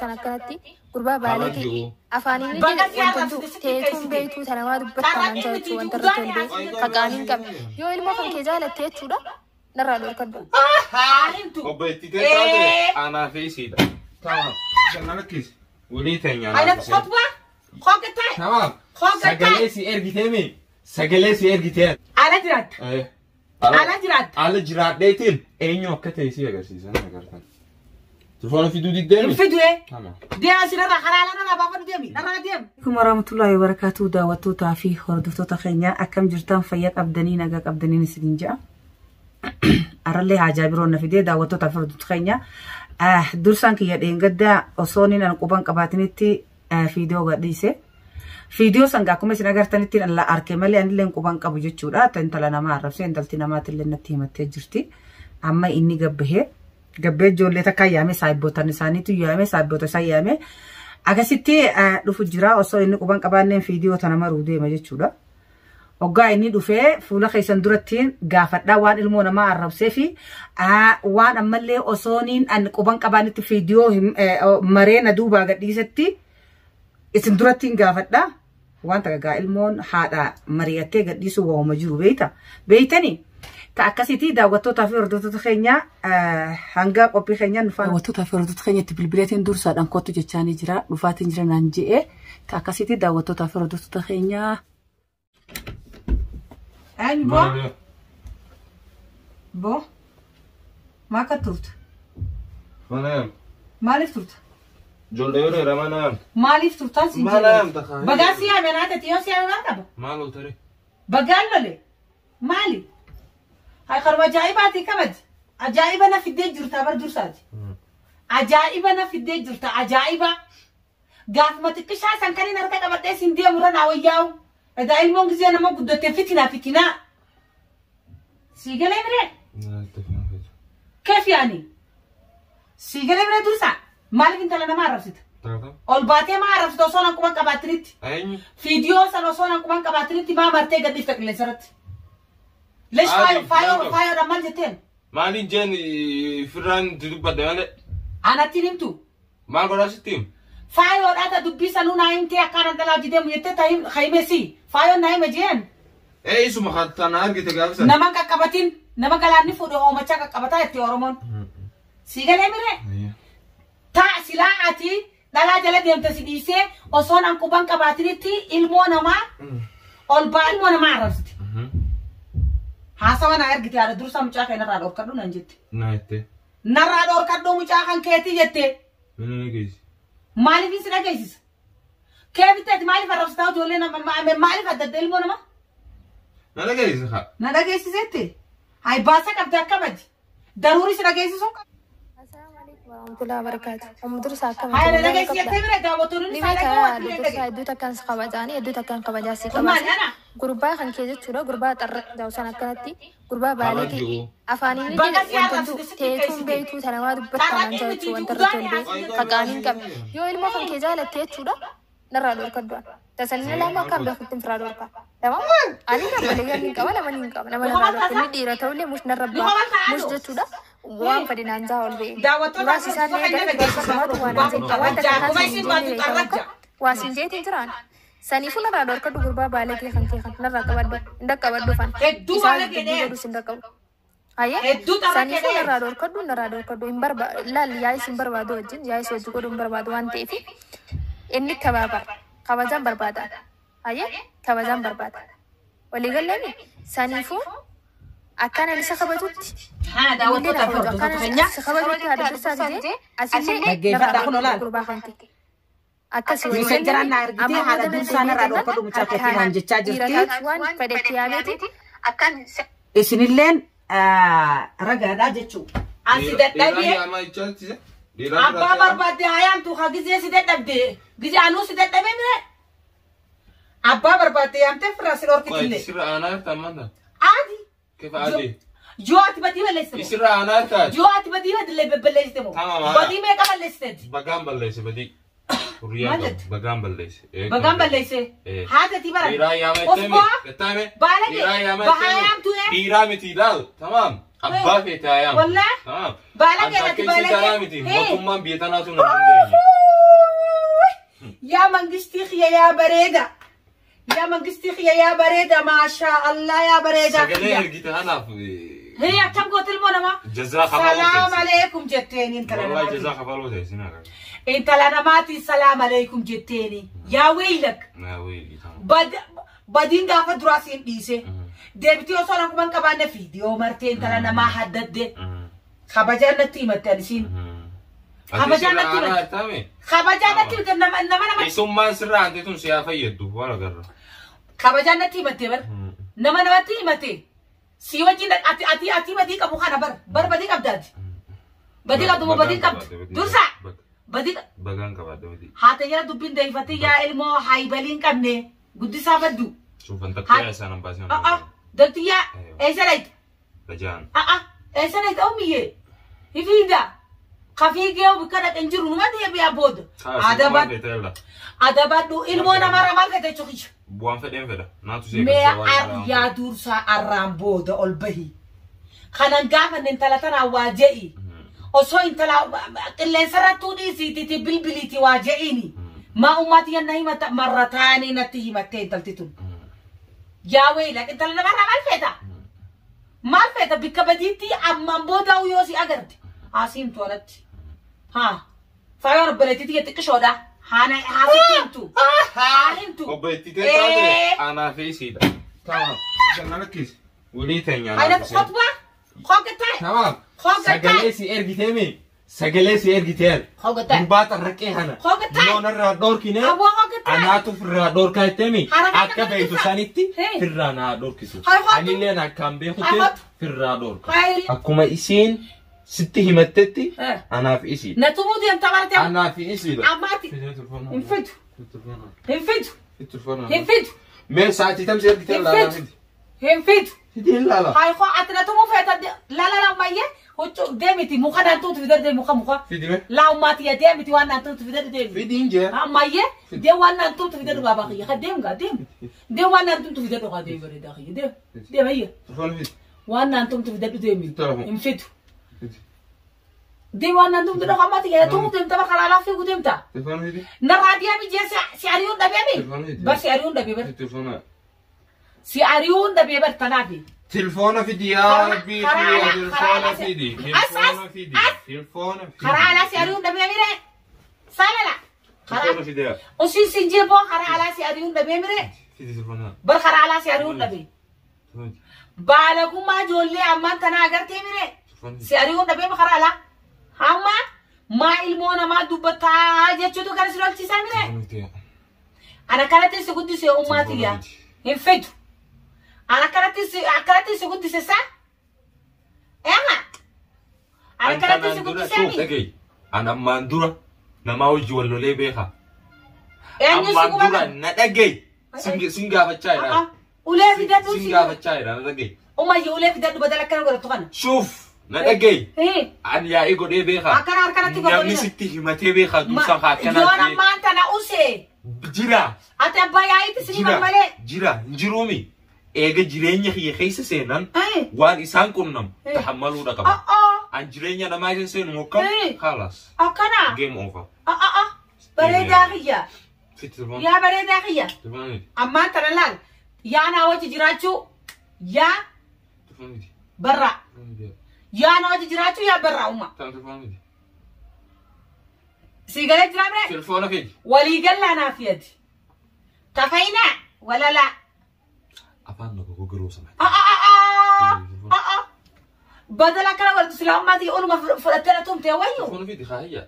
San akkanatti gurbaa baaleeti afaaniin Baga si wantoota arrabsite sitti teetuun keessite. beeytuu tana waa dubbatta naan Carraaqii miti jechuu wanta irratti udaani ol bee haasofne kaqaanii hin qabne yoo ilmoo kan kee jaalatte jechuudha narraa dhorkadhu. Haalimtu. Obboleettii tee taate anaa fi isiidha. Tamam. Kan lakkisi. Walii teenya Hayna anaa fi ishee. khotba. Khokata. Tamam. Khokata. Sagalee si ergitee mi? Sagalee si ergitee. Ala jiraatta. Ala jiraatta. Ala jiraadheetiin eenyu akka ta'e si agarsiisan agartan. Telefoona fiduu diddeemi? Fidue. Tamam. Deema sinarraa karaa ala narraa baafadhu deemi. Narraa deemi. Akkuma warahmatullahi wabarakatuh daawwattootaa fi hordoftoota keenya akkam jirtan fayyaa qabdanii nagaa qabdaniin isiniin jedha. Arallee haajaa biroon na fidee daawwattootaa fi hordoftoota keenya dursaan kiyya dheengaddaa osoo inni an quban qabaatinitti fiidiyoo gadhiise. Fiidiyoo san akkuma isin agartanitti alla arke malee anillee quban qabu jechuudha. Intala namaa arrabsee intalti namaatillee natti himattee jirti. Amma inni gabbahee gabbee ijoollee takka yaame saayibootan isaaniitu yaame saayiboota isaa yaame. Akkasitti dhufu jira osoo inni quban qabaanneen fiidiyoo tana maruu deema jechuudha. Hoggaa inni dhufee fuula keessan duratti gaafadhaa waan ilmoo namaa arrabsee fi waan ammallee osoo niin an quban qabaannitti fiidiyoo maree na duubaa gadhiisetti isin duratti hin gaafadhaa. Waan takka ilmoon haadha mari'attee gadhiisu waa'uma jiru beeyta. Beeytanii? Ta akkasitti daawwattootaa fi hordoftoota keenya hanga qophii keenya nu faana. Daawwattootaa fi hordoftoota keenya itti bilbileetiin dursaadhaan kottu jechaanii jira. Dhufaatiin jira naan je'e. Ta akkasitti daawwattootaa fi hordoftoota keenya. Eenyu boo? Boo? Maa akka turte? Mana Maaliif turte? Ijoollee yeroo dheeraa mana Maaliif turtaan siin Maal jedhe? yaamta kaa? Bagaa si yaame naa ta'e yoo si yaame maal qaba? Maal ooltare? Bagaan lole. Maali? Hay karma ajaa'ibaati kabaji. Ajaa'iba na fiddee jirta bar dursaati. Ajaa'iba na fiddee jirta ajaa'iba. Gaafuma xiqqishaa san kan hin harka qabadhee siin deemu irra naa wayyaa'u. Edaa ilmoon gisee nama guddatte fitinaa fitinaa. Sii galee miree? Keef yaani? Sii galee miree dursaa? Maaliif intala nama arrabsita? Ol baatee maa arrabsita osoo nan quban qabaatinitti? Eenyu? Fiidiyoo san osoo nan quban qabaatinitti maa martee gadhiifta qilleensa irratti? Lesh Adi, faayoo maal faayoodhaan maal jetteen? Maaliin jeen firraan itti dubbadhe malee? Anatti hin himtu. Maal godhaa sitti himu? Faayoodhaa ta dubbii sanuu naa himtee akkaan dhalaa hojii deemu jettee ta hime si. Faayoon naa hime jeen. Ee isuma tana argite gaafa sana. Nama hin qaqqabatin nama galaanni fuudhe hoomachaa qaqqabataa jetti Oromoon. Sii galee miree? Taa silaa ati dhalaa jala deemte si dhiisee osoo nan quban qabaatinitti ilmoo namaa ol baa ilmoo namaa arrabsite. Haasawa naa ergite haadha dursa mucaa kee narraa dhorkadhu nan jette. Naa jettee. Narraa dhorkadhu mucaa kan keetii jette. Mana dhageessi. Maaliif si dhageessisa? Keefitti ati maaliif arrabsitaa ijoollee nama maaliif adda adda ilmoo namaa? Na dhageessi haa. Na dhageessisette? Hay baasa qabde akka badi. Daruuri si dhageessisuu qaba. Assalaamu alaikum warahmatullahi wabarakatuh. Ummu dursa akkam Hay na jirtu? dhageessisette bira daawwattoonni Ni isaa beekaa dhaga'u ati illee dursa dhaga'e. hedduu takkaan si kabajaanii hedduu takkaan kabajaa si Kun maali qabaasi. ana? Gurbaa kan kee jechuudha gurbaa xarra san akkanatti gurbaa baaleeti Kabajuu. afaaniin Baga si wantoota arrabsite sitti teetuun keessite. beeytuu tana waa dubbatta naan Carraaqii miti jechuu wanta irratti udaani ol bee haasofne kaqaanii hin qabne yoo ilmoo kan kee jaalatte jechuudha narraa dhorkadhu an. Tasanni lama akkaan beekutti firaa dhorka. Tamam? Ani dabbalee hin qaba nama hin qaba nama narraa dhorku inni dhiira ta'ullee mush narra Ni ba'a qoban taa'aa mush jechuudha waan fedhe naan jaa ol ba'e. Daawwattoota Duraas isaan hordoftoota eegan keenya dubartummaatu waan naan jedhe waan Kabajaa takka akkuma taasisu isin hin baatu jenne xarrajja. waa siin jeetiin jiraan. Saniifuu narraa dhorkadhu gurbaa baalee kan kee kan narraa qabadhu hin dhaqqabadhu fan Hedduu isaa baala dubbii jedhee. godhus hin dhaqqabu. Hayyee Hedduu xarra saniifuu jedhee. narraa dhorkadhu hin barbaadu laal yaa'is hin barbaadu wajjin yaa'is wajji godhuu hin barbaadu waan ta'eef inni kabaaba kabajaan barbaada. Hayyee kabajaan barbaada. Waliigallee saniifuu akkaan ani isa kabajutti Haa illee daawwattoota na fi kabaju hordoftoota akkaan keenya. ani isa kabajutti haadha dursaa fidee asillee narraa Dhaggeeffadhaa kun dhorkadhu olaal. gurbaa kan ta'e. Akkasii Miisenjaraan waliigallee naa ergitee amma haadha booda na dursaa deebi'ee narraa jennaan dhorkadhu mucaa keetii akkaan naan jechaa dhiira jirti. taatu waan fedhetti yaameeti Isinilleen ragaadhaa jechuudha. Ani si Dhiiraa dadhabee yaamaa jechaatti. Dhiiraa abbaa barbaadde hayaamtu haa gizee si dadhabde gizee anuu si dadhabee mire abbaa barbaadde yaamtee firraa si dhorkitillee. Isirra aanaa jirta ammaan ta'a. Adi Kefa adii. yoo ati badii balleessite moo? Isirra aanaa jirta. Yoo ati badii balleessite moo? Tamam, haa. Badii meeqa balleessiteeti? Bagaan balleesse badii. Hurriyyaan Maal qabu. jette? Bagaan balleesse. Bagaan balleesse. Haati ati baran. Dhiiraa yaama Of jettee bu'aa? mi? Baala kee Dhiiraa yaama bahaa jettee yaamtu mi? ee? Dhiiraa miti ilaal. Tamaam. Abbaa feete haa yaamtu. Wallaa? Tamaam. Baala Anta kee ati akka baala isii tanaa kee. miti. Hee. Mootummaan biyya tanaatu na dandeenye. Mangistii kiyya yaa bareeda. Yaa mangistii kiyya yaa bareeda maashaa Allah yaa bareeda. Sagalee ergite kanaaf. Hee akkam goote ilmoo namaa? Jazaa kafaluu Salaam teessi. aleekum jetteeni intala Wallahi namaatiin. jazaa kafaluu teessi na agarra. Intala namaatiin salaam aleekum jetteeni. Yaa weeylak. Naa weeyli tamam. Badiin gaafa duraa siin dhiise. Deebitii osoo akkuma hin qabaanne fiidiyoo martee intala namaa haddadde. Kabajaan natti himatte ani siin. Kabajaan natti himatte. Kabajaan natti himatte nama nama nama. Isummaan sirraa ante tun siyaa fayyaddu waan agarra. Kabajaan natti himatte bar. Nama namatti himatte. Si wajjin ati ati ati badii qabu kana bar bar badii qabdaati. Badii qabdu moo badii qabdu? Dursa. Badii Bagaan qabaadde badii. haata jala dubbiin deebifattee yaa ilmoo haayibaliin qabne guddisaa baddu. Suufan takkaa isaan hambaasee. A'a daltiyyaa eessa dhayita? Bajaan. A'a eessa dhayita omiyyee? Hifiida. Kafiigee bikka dhaqeen jiru numa deebi'aa booda. Adabadhu ilmoo namarra maal fedhe jechuudha. Bu'aan fedheen fedha. Naatu see Mee yaa dursaa arraan booda ol bahi. Kanan gaafanne intala tanaa waa je'i. Osoo intala qilleensarrattuu dhiisiitiiti bilbiliiti waa je'iini. Maa ummati yanna himata marra taanii natti himattee intalti tun. Yaa weeyla intala namarraa maal feeta? Maal feeta bikka badiitti ammaan booda yoo si agarte. Haasiimtu alatti. Haa. Faayaan obboleettiitti xiqqishoodha. Haana haasitti himtu. Haa himtu. Obboleettii taate anaa fi isiidha. Tamam. Ganna lakkisi. Walii teenya Ayna khotba. Khogatay. Tamam. Khogatay. Sagalee si ergitee mi? Sagalee si ergitee. Khogatay. Gurbaa xarraqee kana. Khogatay. Loon irraa dhorkine. Aboo khogatay. Anaatu firraa dhorkaa jettee mi? Haraka Akka kana beektu dhorkisa. sanitti Hey. firraa naa dhorkisu. Hay hotu. Anilleen akkaan beekutti Hay hotu. firraa dhorka. Hayri. Akkuma isiin sitti himattetti Eh. anaaf isiidha. Natumuu deemta bartee. Anaaf isiidha. Ammaati. Hin fidu. Hin fidu. Hin fidu. Mee sa'aatii tam si ergitee Hin ilaalaa fidu. miti? Hin fidu. Fidii ilaala. Hay koo ati natumuu feeta la la la mayyee huccuu deemiti muka naan tuutu fidadhu deemi muka muka. Fidi mee. Laa ummaati yaa deemiti waan naan tuutu fidadhu deemi. Fidiin jee. Ammayyee deem waan naan tuutu fidadhu baabaa kiyya ka deem gaa deem. Deem waan naan tuutu fidadhu gaa deem bareedaa kiyya deem. Deem ayya. Telefoon fidi. Waan naan tuutu fidadhu deemi. Telefoon. Hin fidu. Fidi. Deem waan naan tuutu fidadhu ammaati yaa tuutu deemta bakka laalaa fiigu deemta. Telefoon fidi. Narraa deemi jee si ari'uun dhabeemi. Telefoon fidi. Bar si ari'uun dhabee bar. Telefoona. Si ari'uun dhabee bar tanaafi. Telefoona fidi yaa Karaa- rabbii karaa kiyya. alaa- Telefoona karaa alaa- fidi. As- as- Telefoona fidi. as. Telefoona fidi. Karaa alaa si ari'uun dhabee mire. Saalala. Karaa Telefoona fidi yaa. Usiin sin jeeboo karaa alaa si ari'uun dhabee mire. Fidi telefoona. Bar karaa alaa si ari'uun dhabee. Telefoona fidi. Baalagummaa ijoollee ammaan tanaa agartee mire. Telefoona fidi. Si ari'uun dhabee karaa alaa. Hamma maa ilmoo namaa dubbataa jechuutu kana si lolchiisaa mire. Telefoona fidi yaa. Ana kanatti si guddise ummaati yaa. Hin fidu. Ana kanatti si akkanatti si guddise saa. Ema. Ana kanatti si guddise mi. Dhagahi. An ammaan dura namaa hojii wal lolee beeka. Eenyu si Ammaan dura gubata? na dhagahi. Sin gaafachaa jira. Ulee fidadhu Sin si. gaafachaa jira na dhagahi. Umayya ulee fidadhu badala akkana godhattu kana. Shuuf na dhagahi. Hee. An yaa'ii godhee beeka. Akkana harkanatti Namni godhina. sitti himatee beeka dursa haa Yoon akkanaa ammaan tana usee. jira. Ati abbaa yaa'iitti si himan Jira. malee. Jira. Hin jiruumi. Eega jireenya kiyya keessa seenan Eh. waan isaan qunnamu Eh. tahammaluudha qaba. O'oo. An jireenya namaa keessa seenu mokkam Eh. khalas. Akkana. Game over. A'a. Bareedaa kiyya. Fidi telefoona. Yaa bareedaa kiyya. Telefoona fidi. Ammaan tana laal. Yaa naa wajji jiraachuu. Yaa Telefoona fidi. barraa. Telefoona fidi. Yaa naa wajji jiraachuu yaa barraa umma. Telefoona fidi. Sii galee jiraa mire? Telefoona fidi. Walii gallaa naaf yadi. Tafaynaa walalaa. Afaan nama gogoroo sana. A'a. Badala akkana godhatu silaa ummaatii oluma fudhattee na tumtee wayyu. Telefoona fidi haayya.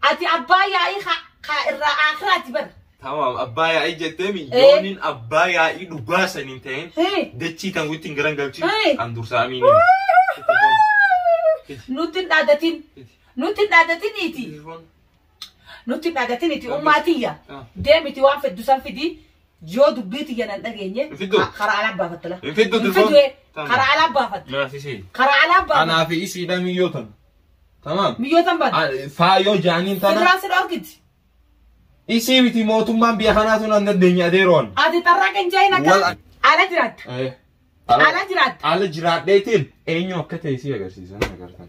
Ati abbaa yaa'ii haa irraa akiraati bar. Tamam abbaa yaa'ii jetteemi Eh. yoonin abbaa yaa'ii dhugaa saniin ta'een Hee. dachii tan wittiin garan galchi Eh. an dursa amiin. Nutti hin dhaadatin. Nutti hin dhaadatiniiti. Nutti hin dhaadatiniiti ummaatiyya. Ah. Deemiti waan feddu san fidi yoo dubbii tiyya nan dhageenye Hin fiddu. karaa alaa baafatta la. Hin fiddu Hin telefoon. fiddu Tamam. karaa alaa baafatta. Naaf isii. Karaa alaa baafatta. Anaa fi isiidha miyyootan. Tamam. Miyyootan baata. Faayoo jaaniin tana. Sirraa si dhorkiti. Isii miti mootummaan biyya kanaatu nan dandeenye adeeroon. Ati xarraa kan jaayin akka Wal- ala jiraatta. Ala jiraatta. Ala jiraadheetiin eenyu akka ta'e isii agarsiisan agartan.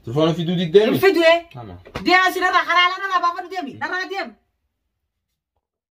Telefoona fiduu diddeemi. Hin fidu ee. Tamam. Deema si narraa karaa alaa narraa baafadhu deemi. Narraa deemi.